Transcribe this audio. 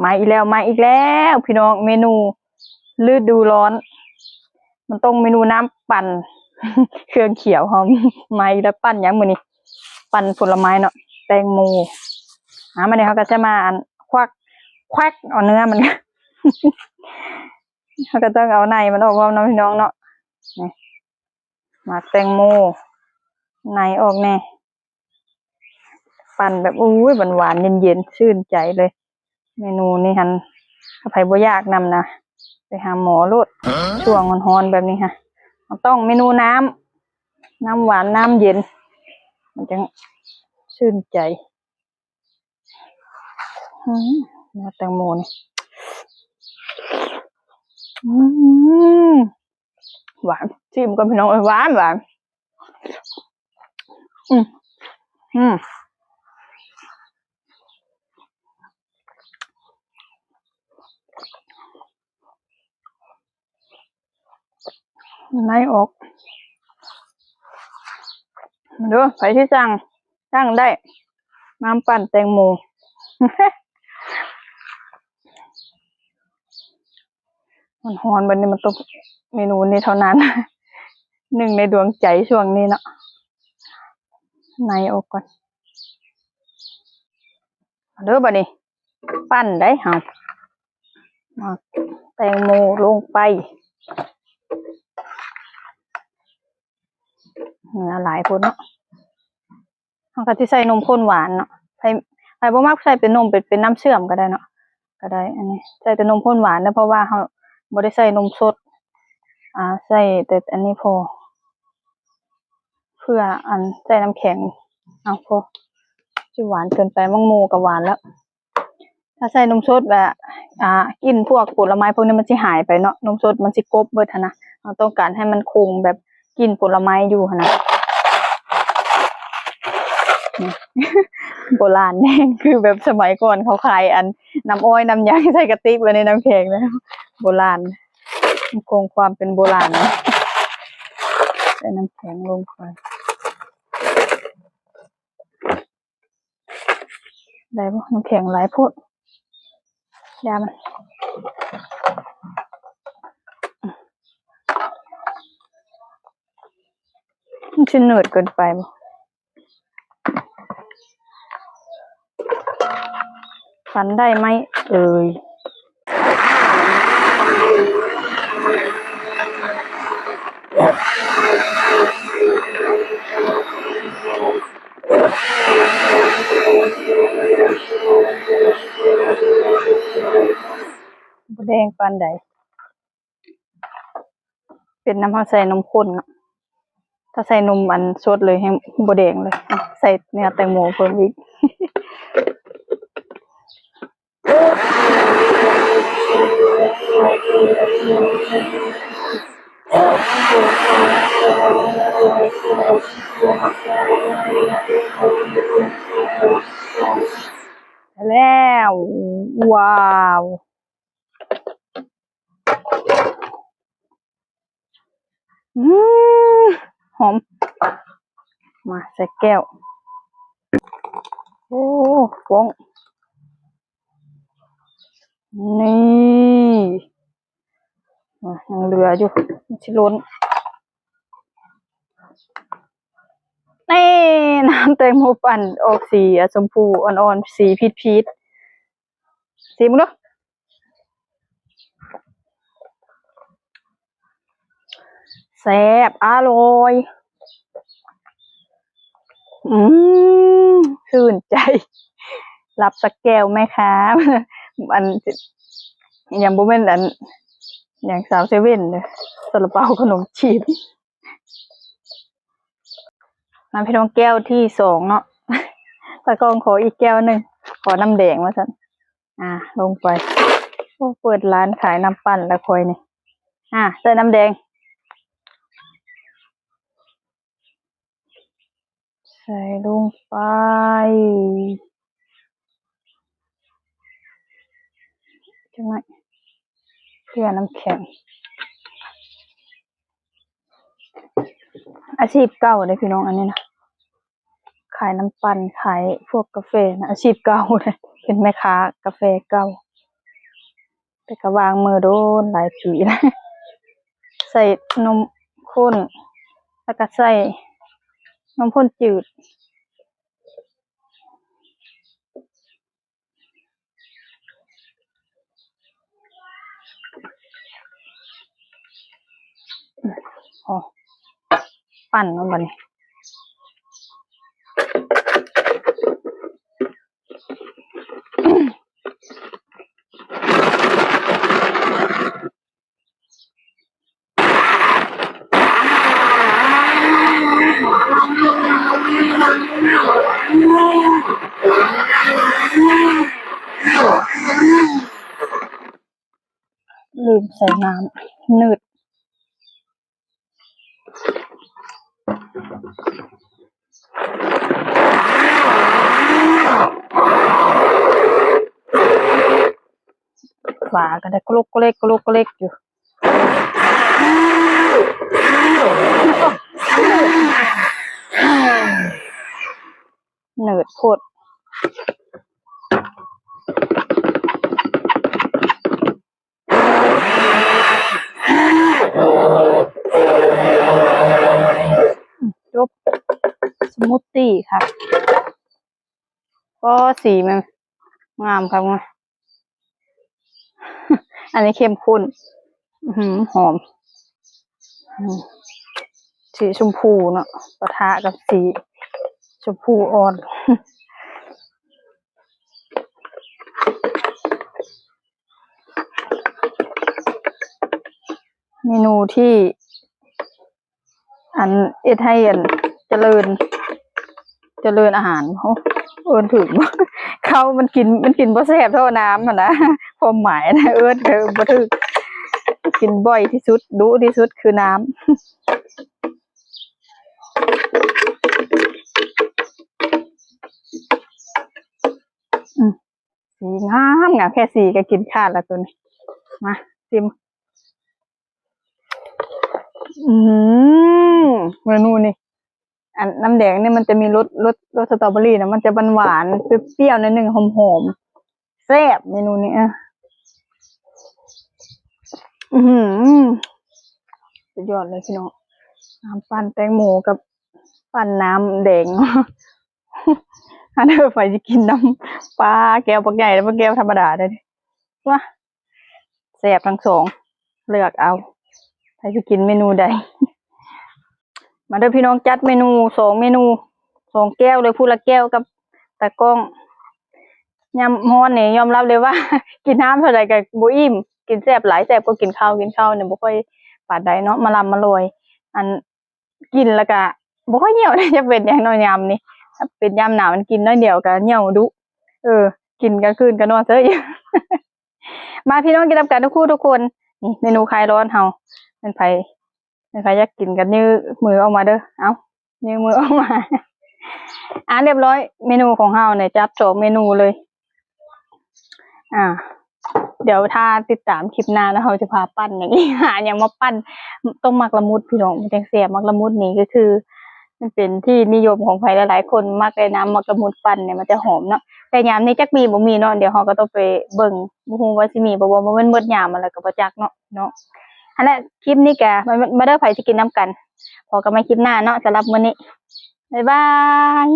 ມາອີກແລ້ວ ມາອີກແລ້ວພີ່ນ້ອງ ເມນູລະດູຮ້ອນ ມັນຕ້ອງເມນູນ້ຳປັ່ນເຄື່ອງຂຽວເຮົາ ມາອີກແລ້ວ. ປັ່ນຫຍັງມື້ນີ້? ປັ່ນຜົນລະໄມ້ເນາະ ແຕງໂມ. ອ່າ ມານີ້ເຮົາກໍຈະມາ ອັນ ຄວັກ ແຄວັກເອົາເນື້ອມັນ ເຮົາກໍຕ້ອງເອົາໃນມັນອອກພ້ອມເນາະພີ່ນ້ອງເນາະ. ນີ້ ໝາກແຕງໂມ ໃນອອກແດ່ ປັ່ນແບບ ໂອ້ຍ ຫວານໆ ເຢັນໆ ຊື່ນໃຈເລີຍ. ເມນູນີ້ຫັ້ນ ຖ້າໃຜບໍ່ຢາກນຳນະ ໄປຫາໝໍໂລດ. ຊ່ວງຮ້ອນໆ ແບບນີ້ຫັ້ນ ມັນຕ້ອງເມນູນ້ຳ ນ້ຳຫວານ ນ້ຳເຢັນ ມັນຈັ່ງຊື່ນໃຈ. ອືມ ໜ້າແຕງໂມນີ້ ອືມ ຫວານ ຊີມກ່ອນພີ່ນ້ອງເອີຍ ຫວານ ຫວານ ອືມ ອືມ ໃນອອກ ມາເດີ ໃຜທີ່ສັ່ງ ສັ່ງໄດ້ ນ້ຳປັ່ນແຕງໂມ ຮ້ອນໆ ບັດນີ້ມັນຕ້ອງເມນູນີ້ເທົ່ານັ້ນ ໜຶ່ງໃນດວງໃຈຊ່ວງນີ້ເນາະ. ໃນອອກກ່ອນ ມາເດີ ບັດນີ້ ປັ່ນໄດ້ເຮົາ ໝາກແຕງໂມລົງໄປ ເໜືອຫຼາຍໂພດເນາະ. ເຮົາກໍຊິໃສ່ນົມຂ້ນຫວານເນາະ ໃຜ ໃຜບໍ່ມັກໃສ່ເປັນນົມ ເປັນ ເປັນນ້ຳເຊື່ອມກໍໄດ້ເນາະ ກໍໄດ້. ອັນນີ້ໃສ່ແຕ່ນົມຂ້ນຫວານເນາະ ເພາະວ່າເຮົາບໍ່ໄດ້ໃສ່ນົມສົດ ອ່າ ໃສ່ແຕ່ອັນນີ້ພໍ ເພື່ອ ອັນ ໃສ່ນ້ຳແຂງ ເອົາ ພໍ ຊິຫວານເກີນໄປ ໝາກໂມກໍຫວານແລ້ວ. ຖ້າໃສ່ນົມສົດແບບ ອ່າ ກິ່ນພວກຜົນລະໄມ້ພວກນີ້ມັນຊິຫາຍໄປເນາະ ນົມສົດມັນຊິກົບເບິດຫັ້ນນະ ເຮົາຕ້ອງການໃຫ້ມັນຄົງແບບກິ່ນຜົນລະໄມ້ຢູ່ຫັ້ນນະ. ໂບລານແຮງ ຄືແບບສະໄໝກ່ອນເຂົາຂາຍ ອັນ ນ້ຳອ້ອຍນ້ຳຫຍັງໃສ່ກະຕິກໄວ້ໃນນ້ຳແຂງນະ ໂບລານ ຄົງຄວາມເປັນໂບລານ. ໃສ່ນ້ຳແຂງລົງໄປ ໄດ້ບໍ່? ນ້ຳແຂງຫຼາຍໂພດ ຢ່າມັນ ມັນຊິເນີດເກີນໄປບໍ່? ປັ່ນໄດ້ໄໝເອີຍ? ບໍ່ແດງປານໃດ ເປັນນຳເຮົາໃສ່ນົມຂ້ນເນາະ ຖ້າໃສ່ນົມອັນສົດເລີຍແຮງບໍ່ແດງເລີຍ. ອ່ະ ໃສ່ເນື້ອແຕງໂມເພີ່ມອີກ. ແລ້ວ ວ້າວ. ອືມ ຫອມ ມາໃສ່ແກ້ວ. ໂອ້ ຟອງ ນີ້ ອາ ຍັງເຫຼືອຢູ່ ມັນຊິລົ້ນ. ນີ້ ນ້ຳແຕງໂມປັ່ນອອກສີ ອາ ຊົມພູອ່ອນໆ ສີພີດໆ. ຊີມເບິ່ງດູ. ແຊບ ອະລ່ອຍ ອືມ ຊື່ນໃຈ ຮັບສັກແກ້ວແມ່ຄ້າ. ອັນ ຍັງບໍ່ແມ່ນອັນ ຫຍັງ ຊາວເຊເວັ່ນເດີ ຊາລາເປົາ ຂະໜົມຈີນ. ມາພີ່ນ້ອງ ແກ້ວທີສອງເນາະ ຕາກ້ອງຂໍອີກແກ້ວໜຶ່ງ ຂໍນ້ຳແດງວ່າຊັ້ນ. ອ່າ ລົງໄປ. ໂອ້ ເປີດຮ້ານຂາຍນ້ຳປັ່ນແລ້ວຂ້ອຍນີ້. ອ່າ ໃສ່ນ້ຳແດງ ໃສ່ລົງໄປ ຈັກໜ້ອຍ ເພື່ອນ້ຳແຂງ. ອາຊີບເກົ່າເດ້ພີ່ນ້ອງ ອັນນີ້ນະ ຂາຍນ້ຳປັ່ນ ຂາຍພວກກາແຟນະ ອາຊີບເກົ່າເດ້ ເປັນແມ່ຄ້າກາແຟເກົ່າ. ແຕ່ກໍວາງມືໂດນຫຼາຍປີແລ້ວ ໃສ່ນົມຂ້ນ ແລ້ວກໍໃສ່ນົມຂ້ນຈືດ. ອໍ ປັ່ນເອົາບັດນີ້. ລືມໃສ່ນ້ຳ ໜືດ. ຝາກໍໄດ້ໂກເລັກໂກເລັກຢູ່ ໜືດໂພດ. ຈົບ ສະມູດຕີ້ຄັກ. ກໍສີມັນງາມຄັກເນາະ ອັນນີ້ເຂັ້ມຂຸ້ນ ອືຫື ຫອມ ອື ສີຊົມພູເນາະ ປະທະກັບສີຊົມພູອ່ອນ. ເມນູທີ່ ອັນເຮັດໃຫ້ອັນຈະເລີນ ຈະເລີນອາຫານ ໂອ້ ເອີ້ນຖືກບໍ່? ເຂົ້າມັນກິນ ມັນກິນບໍ່ແຊບເທົ່ານ້ຳຫັ້ນນະ ຄວາມໝາຍນະ ເອີ້ນກໍບໍ່ຖືກ ກິນບ່ອຍທີ່ສຸດ ດຸທີ່ສຸດຄືນ້ຳ. ອືມ ສີງາມ ງາມ ແຄ່ສີກໍກິນຂາດລະໂຕນີ້. ມາຊີມ ອືມ ເມນູນີ້ ອັນນ້ຳແດງນີ້ມັນຈະມີລົດ ລົດ ລົດສະຕໍເບີຣີນະ ມັນຈະຫວານໆ ປ່ຽວໆ ໜ້ອຍໜຶ່ງ ຫອມໆ ແຊບເມນູນີ້ ອະ ອື ສຸດຍອດເລີຍພີ່ນ້ອງ ນ້ຳປັ່ນແຕງໂມກັບປັ່ນນ້ຳແດງ. ອັນເດີ ໃຜຊິກິນນຳ ປາແກ້ວບັກໃຫຍ່ ແລະ ແກ້ວທຳມະດາເດ້ ວ້າ ແຊບທັງສອງ ເລືອກເອົາ ໃຜຊິກິນເມນູໃດ. ມາເດີພີ່ນ້ອງ ຈັດເມນູ ສອງເມນູ ສອງແກ້ວເລີຍ ຜູ້ລະແກ້ວກັບຕາກ້ອງ. ຍາມຮ້ອນນີ້ຍອມຮັບເລີຍວ່າ ກິນນ້ຳເທົ່າໃດກໍບໍ່ອີ່ມ ກິນແຊບຫຼາຍ ແຊບກວ່າກິນເຂົ້າ ກິນເຂົ້ານີ້ບໍ່ຄ່ອຍປານໃດເນາະ ມາລຳມາລອຍ ອັນ ກິນແລ້ວກະບໍ່ຄ່ອຍຫິວເດ້ ຈະເປັນຫຍັງເນາະຍາມນີ້ ເປັນຍາມໜາວ ມັນກິນໜ້ອຍດຽວກະຫິວດຸ ເອີ ກິນກາງຄືນກະນອນເຊີຍ. ມາພີ່ນ້ອງກິນນຳກັນທຸກຄູ່ທຸກຄົນ ນີ້ເມນູຄາຍຮ້ອນເຮົາ ແມ່ນໃຜ ແມ່ນໃຜຢາກກິນກະຍື່ມືອອກມາເດີ ເອົາ ຍື່ມືອອກມາ. ອ່າ ຮຽບຮ້ອຍ ເມນູຂອງເຮົານີ້ ຈັດສອງເມນູເລີຍ. ອ່າ ດຽວຖ້າຕິດຕາມຄລິບໜ້າເນາະ ເຮົາຈະພາປັ່ນຫຍັງອີກ ຫາຫຍັງມາປັ່ນ ຕົ້ມໝາກລະມຸດພີ່ນ້ອງ ມັນຈັ່ງແຊບ. ໝາກລະມຸດນີ້ກໍຄື ມັນເປັນທີ່ນິຍົມຂອງໃຜຫຼາຍໆຄົນ ມັກໄດ້ນຳໝາກລະມຸດປັ່ນນີ້ ມັນຈະຫອມເນາະ ແຕ່ຍາມນີ້ຈັກມີບໍ່ມີເນາະ ດຽວເຮົາກໍຕ້ອງໄປເບິ່ງ ບໍ່ຮູ້ວ່າຊິມີບໍ່ ບໍ່ ມັນໝົດຍາມແລ້ວກໍບໍ່ຈັກເນາະ ເນາະ. ຫັ້ນແຫຼະ ຄລິບນີ້ກະ ມາ ມາເດີ ໃຜຊິກິນນຳກັນ ພໍກັນໃໝ່ຄລິບໜ້າເນາະ ສຳລັບມື້ນີ້ ບາຍບາຍ.